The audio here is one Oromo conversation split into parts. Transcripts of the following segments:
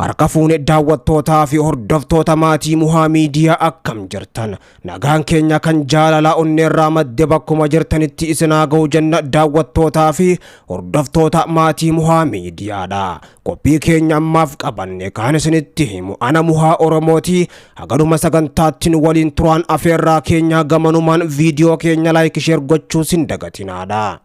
Harka fuune daawwattootaa fi hordoftoota maatii Muhaa Miidiyaa, akkam jirtan? Nagaan keenya kan jaalalaa onneerraa madde bakkuma jirtanitti isinaa ga'u jenna. Daawwattootaa fi hordoftoota maatii Muhaa Miidiyaadha. Qophii keenya ammaaf qabanne kan isinitti himu ana Muhaa Oromooti. Hagadhuma sagantaattiin waliin turaan afeerraa keenya. Gamanumaan viidiyoo keenya like, share gochuu sin dagatinaadha.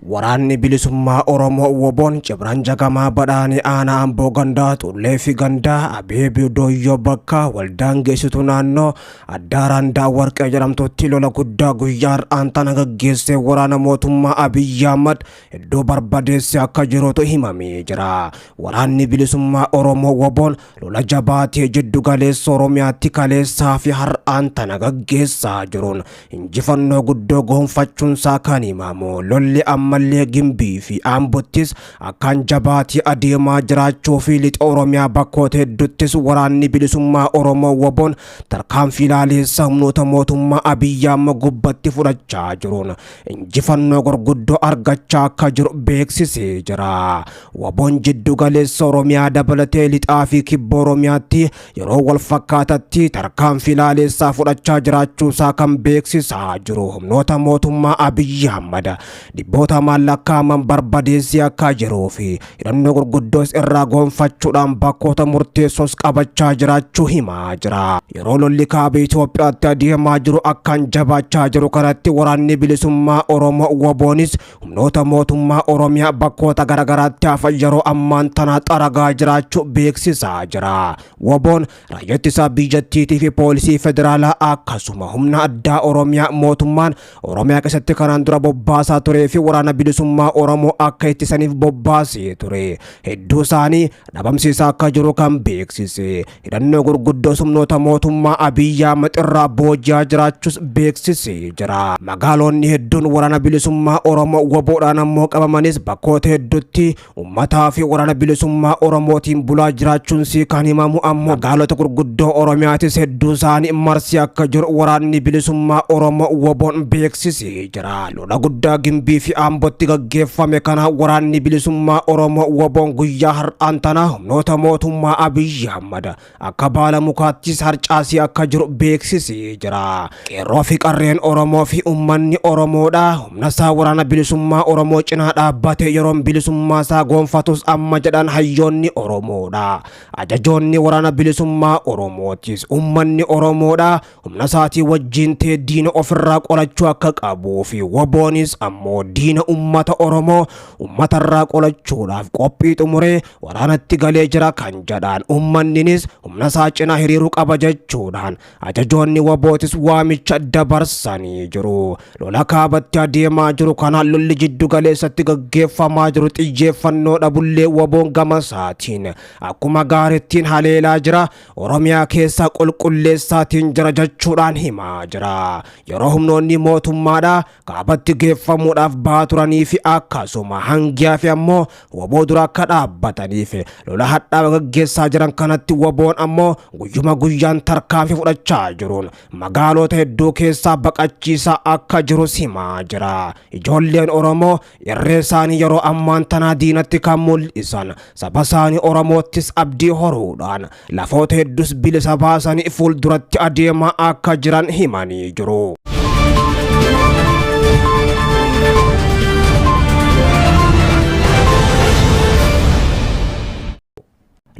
Waraanni bilisummaa Oromoo WBOn Cibran Jagamaa Badhaanii aanaa Amboo gandaa Xullee fi gandaa Abeebii Dooyyoo bakka waldaan geessitu naannoo addaa Raandaa Warqee jedhamtutti lola guddaa guyyaa har'aan tana gaggeessee waraana mootummaa Abiyyi Ahmad iddoo barbadeessee akka jirutu himamee jira. Waraanni bilisummaa Oromoo WBOn lola jabaatee jiddu galeessa Oromiyaatti kaleessaa fi har'aan tana gaggeessaa jiruun injifannoo guddoo goonfachuunsaa kan himamu. Lolli ammallee Gimbii fi Ambottis akkaan jabaatee adeemaa jiraachuu fi lixa Oromiyaa bakkoota hedduuttis waraanni bilisummaa Oromoo WBOn tarkaanfii laaleessa humnoota mootummaa Abiyyi Ahmad gubbatti fudhachaa jiruun injifannoo gurguddoo argachaa akka jiru beeksisee jira. WBOn jiddu galeessa Oromiyaa dabalatee lixaa fi kibba Oromiyaatti yeroo wal fakkaatatti tarkaanfii laaleessaa fudhachaa jiraachuusaa kan beeksisaa jiru, humnoota mootummaa Abiyyi Ahmad dhibboota maallaqaaman barbadeessee akka jiruu fi hidhannoo gurguddoos irraa gonfachuudhaan bakkoota murteessoos qabachaa jiraachuu himaa jira. Yeroo lolli kaaba Itoophiyaatti adeemaa jiru akkaan jabaachaa jiru kanatti, waraanni bilisummaa Oromoo WBOnis humnoota mootummaa Oromiyaa bakkoota garaagaraatti hafan yeroo ammaan tana xaragaa jiraachuu beeksisaa jira. WBOn raayyaa ittisaa biyyattiitii fi poolisii federaalaa akkasuma humna addaa Oromiyaa mootummaan Oromiyaa keessatti kanaan dura bobbaasaa turee fi waraana bilisummaa Oromoo akka ittisaniif bobbaasee ture. Hedduu isaanii dhabamsiisaa akka jiru kan beeksise. Hidhannoo gurguddoo humnoota mootummaa Abiyyi Ahmad irraa booji'aa jiraachuus beeksisee jira. Magaalonni hedduun waraana bilisummaa Oromoo WBOdhaan ammoo qabamanis bakkoota hedduutti uummataa fi waraana bilisummaa Oromootiin bulaa jiraachuun sii kan himamu, ammoo magaalota gurguddoo Oromiyaatis hedduu isaanii marsii akka jiru waraanni bilisummaa Oromoo WBOn beeksisee jira. Lola guddaa Gimbii fi Ambootti gaggeeffame kana waraanni bilisummaa Oromoo WBOn guyyaa har'aan tana humnoota mootummaa Abiyyi Ahmad akka baala mukaattis harcaasii akka jiru beeksisee jira. Qeerroo fi qarreen Oromoo fi uummanni Oromoodha. Humna isaa waraana bilisummaa Oromoo cinaa dhaabbate yeroon bilisummaa isaa gonfatus amma jedhan hayyoonni Oromoodha. Ajajoonni waraana bilisummaa Oromootis uummanni Oromoodha. Humna isaatii wajjin ta'e diina ofirraa qolachuu akka qabuu fi WBOnis ammoo diina uummata Oromoo uummatarraa qolachuudhaaf qophii xumuree waraanatti galee jira kan jedhaan, uummanninis humna isaa cinaa hiriiruu qaba jechuudhaan ajajoonni WBOtis waamicha dabarsanii jiru. Lola kaabatti adeemaa jiru kanaan lolli jiddu galeessatti gaggeeffamaa jiru xiyyeeffannoo dhabullee, WBOn gama isaatiin akkuma gaarittiin haleelaa jira. Oromiyaa keessaa qulqulleessaatiin jira jechuudhaan himaa jira. Yeroo humnoonni mootummaadhaa kaabatti geeffamuudhaaf bahaa turanii fi akkasuma hangiyaa fi ammoo WBO dura akka dhaabbataniif lola hadhaa gaggeessaa jiran kanatti, WBOn ammoo guyyuma guyyaan tarkaanfii fudhachaa jiruun magaalota hedduu keessaa baqachiisaa akka jirus himaa jira. Ijoolleen Oromoo irree isaanii yeroo ammaan tanaa diinatti kan mul'isan, saba isaanii Oromoottis abdii horuudhaan lafoota hedduus bilisa baasanii fuulduratti adeemaa akka jiran himanii jiru.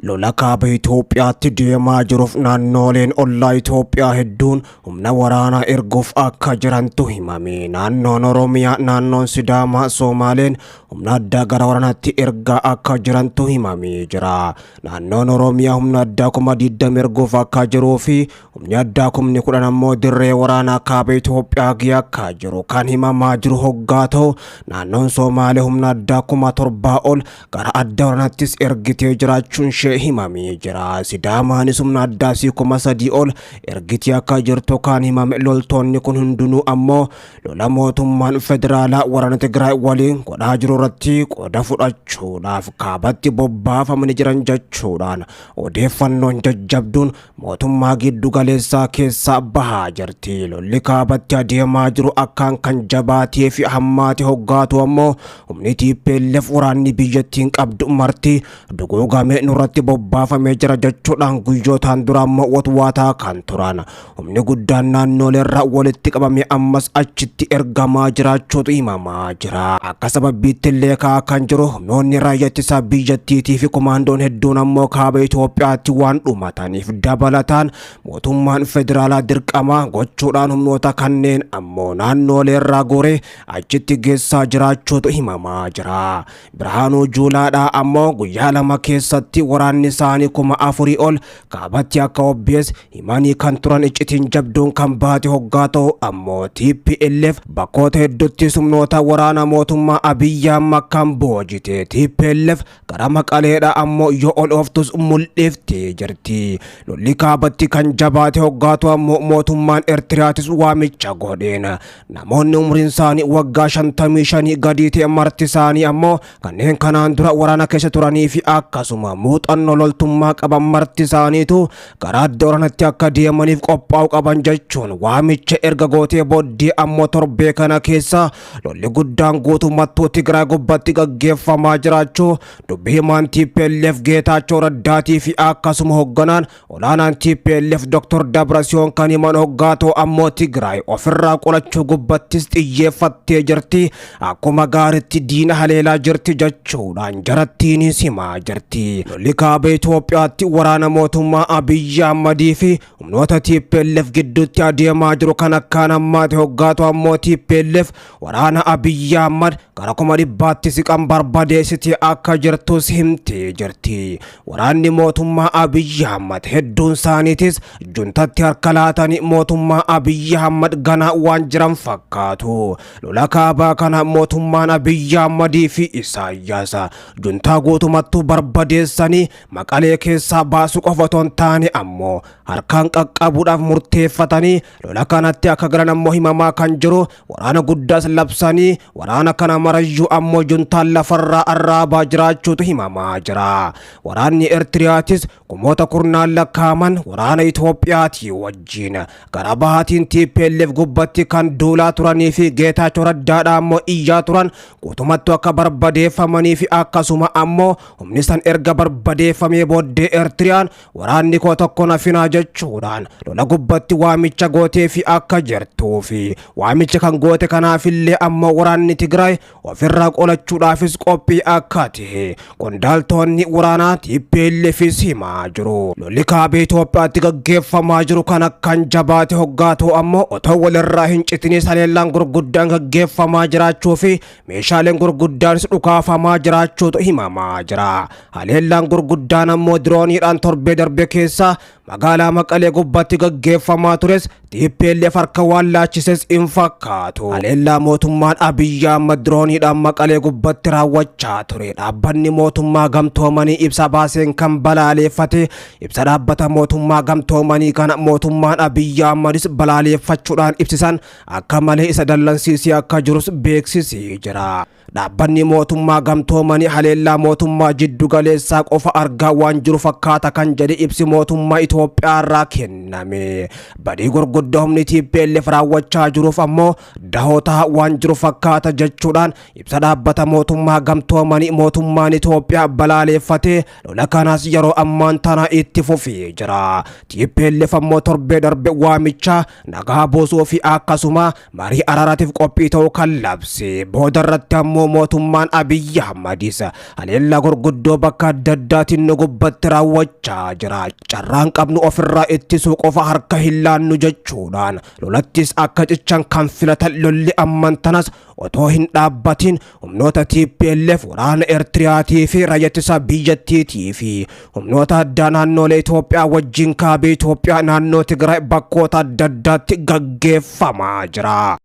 Lola kaaba Itoophiyaatti deemaa jiruuf naannooleen ollaa Itoophiyaa hedduun humna waraanaa erguuf akka jirantu himame. Naannoon Oromiyaa, naannoon Sidaamaa, Soomaaleen humna addaa gara waraanaatti ergaa akka jirantu himamee jira. Naannoon Oromiyaa humna addaa 20,000 erguuf akka jiruu fi humni addaa 10,000 ammoo dirree waraanaa kaaba Itoophiyaa gahee akka jiru kan himamaa jiru hoggaa ta'u, naannoon Soomaalee humna addaa 7,000 ol gara adda waraanaattis ergitee jiraachuun ishee ishee himamee jira. Sidaamaanis humna addaasii 3000 ol ergitii akka jirtu kan himame loltoonni kun hundinuu ammoo lola mootummaan federaalaa waraana Tigraay waliin godhaa jiru irratti qooda fudhachuudhaaf kaabatti bobbaafamanii jiran jechuudhaan odeeffannoon jajjabduun mootummaa giddu galeessaa keessaa bahaa jirti. Lolli kaabatti adeemaa jiru akkaan kan jabaatee fi hammaate hoggaatu ammoo humni TPLF waraanni biyyattiin qabdu marti duguugamee nurratti bobbaafamee jira jechuudhaan guyyootaan dura ammoo watwaataa kan turan. Humni guddaan naannoleerraa walitti qabamee ammas achitti ergamaa jiraachuutu himamaa jira. Akka sababbiitti illee ka'aa kan jiru humnoonni raayyaa ittisaa biyyattiitii fi komaandoon hedduun ammoo kaaba Itoophiyaatti waan dhumataniif dabalataan mootummaan federaalaa dirqama gochuudhaan humnoota kanneen ammoo naannoleerraa guuree achitti geessaa jiraachuutu himamaa jira. Birhaanuu Juulaadhaa ammoo guyyaa 2 keessatti waraanni isaanii 4000 ol kaabatti akka obbees himanii kan turan iccitiin jabduun kan baate hoggaa ta'u ammoo TPLF bakkoota hedduutti humnoota waraana mootummaa Abiyyi Ahmad kan boojite TPLF gara Maqaleedha ammoo yoo ol ooftus mul'iftee jirti. Lolli kaabatti kan jabaate hoggaatu ammoo mootummaan Eertiraatis waamicha godheen namoonni umriin isaanii waggaa 55 gadii ta'e marti isaanii ammoo kanneen kanaan dura waraana keessa turanii fi akkasuma muuxannoo loltummaa qaban marti isaaniitu gara adda waraanatti akka deemaniif qophaa'uu qaban jechuun waamicha erga gootee booddee ammoo torbee kana keessa lolli guddaan guutummattuu Tigraay gubbatti gaggeeffamaa jiraachuu dubbii himaan TPLF Geetaachoo Raddaatii fi akkasuma hoogganaan olaanaan TPLF Dr. Dabrasiyoon kan himan hoggaatoo ammoo Tigraay ofirraa qolachuu gubbattis xiyyeeffattee jirti, akkuma gaaritti diina haleelaa jirti jechuudhaan jarattiinis himaa jirti. Lolli kaaba Itoophiyaatti waraana mootummaa Abiyyi Ahmadii fi humnoota TPLF gidduutti adeemaa jiru kan akkaan hammaate hoggaatoo ammoo TPLF waraana Abiyyi Ahmad gara 100,000tti siqan barbadeessitee akka jirtus himtee jirti. Waraanni mootummaa Abiyyi Ahmad hedduun isaaniitis juntatti harka laatanii mootummaa Abiyyi Ahmad ganaa waan jiran fakkaatu. Lola kaabaa kana mootummaan Abiyyi Ahmadii fi Isaayyaas juntaa guutumattuu barbadeessanii Maqalee keessaa baasuu qofa otoo hin taane ammoo harkaan qaqqabuudhaaf murteeffatanii lola kanatti akka galan ammoo himamaa kan jiru waraana guddaas labsanii waraana kana marayyuu ammoo juntaan lafarraa arraabaa jiraachuutu himamaa jira. Waraanni Eertiriyaatis kumoota kurnaan lakkaa'aman waraana Itoophiyaatii wajjin gara bahaatiin TPLF gubbatti kan duulaa turanii fi Geetaachoo Raddaadhaa ammoo iyyaa turan guutumattuu akka barbadeeffamanii fi akkasuma ammoo humni san erga barbadeeffamee booddee Eertiriyaan waraanni koo tokko nafinaa jechuudhaan lola gubbatti waamicha gootee fi akka jirtuu fi waamicha kan goote kanaafillee ammoo waraanni Tigraay ofirraa qolachuudhaafis qophii akka ta'e qondaaltonni waraanaa TPLFis himaa jiru. Lolli kaaba Itoophiyaatti gaggeeffamaa jiru kan akkaan jabaate hoggaatu ammoo otoo walirraa hin citinis haleellaan gurguddaan gaggeeffamaa jiraachuu fi meeshaaleen gurguddaanis dhukaafamaa jiraachuutu himamaa jira. Haleellaan gurguddaan ammoo dirooniidhaan torbee darbe keessa magaalaa Maqalee gubbatti gaggeeffamaa tures TPLF harka waan laachises hin fakkaatu. Haleellaa mootummaan Abiyyi Ahmad dirooniidhaan Maqalee gubbatti raawwachaa ture. Dhaabbanni mootummaa gamtoomanii ibsa baaseen kan balaaleeffate ibsa dhaabbata mootummaa gamtoomanii kana mootummaan Abiyyi Ahmadis balaaleeffachuudhaan ibsisan akka malee isa dallansiisee akka jirus beeksisee jira. Dhaabbanni mootummaa gamtoomanii haleellaa mootummaa jiddu galeessaa qofa argaa waan jiru fakkaata kan jedhe ibsi mootummaa Itoophiyaa irraa kenname. Badii gurguddoo humni TPLF raawwachaa jiruuf ammoo dahoo ta'a waan jiru fakkaata jechuudhaan ibsa dhaabbata mootummaa gamtoomanii mootummaan Itoophiyaa balaaleeffatee lola kanaas yeroo ammaan tana itti fufee jira. TPLF ammoo torbee darbe waamicha nagaa buusuu fi akkasuma marii araaraatiif qophii ta'uu kan labse. Booda irratti ammoo mootummaan Abiyyi Ahmadis haleellaa gurguddoo bakka adda addaatiin nu gubbatti raawwachaa jira. Carraan qabnu ofirraa ittisuu qofa harka hin laannu jechuudhaan lolattis akka cichan kan filatan lolli amman tanas otoo hin dhaabbatin humnoota TPLF waraana Eertiriyaatii fi raayyaa ittisa biyyattiitii fi humnoota addaa naannoolee Itoophiyaa wajjin kaabee Itoophiyaa naannoo Tigraay bakkoota adda addaatti gaggeeffamaa jira.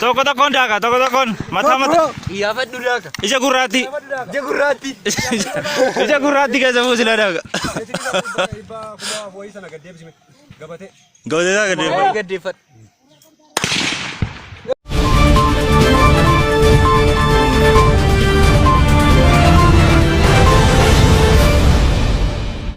Tokko tokkoon daaka, tokko tokkoon mataa mataa. Xiyyaafadhu daaka. Ija gurraatti. Ija gurraatti. Ija gurraatti keessa fuusila daaka. Gabatee isaa gad deebifadhu. Gaddeeffadhu.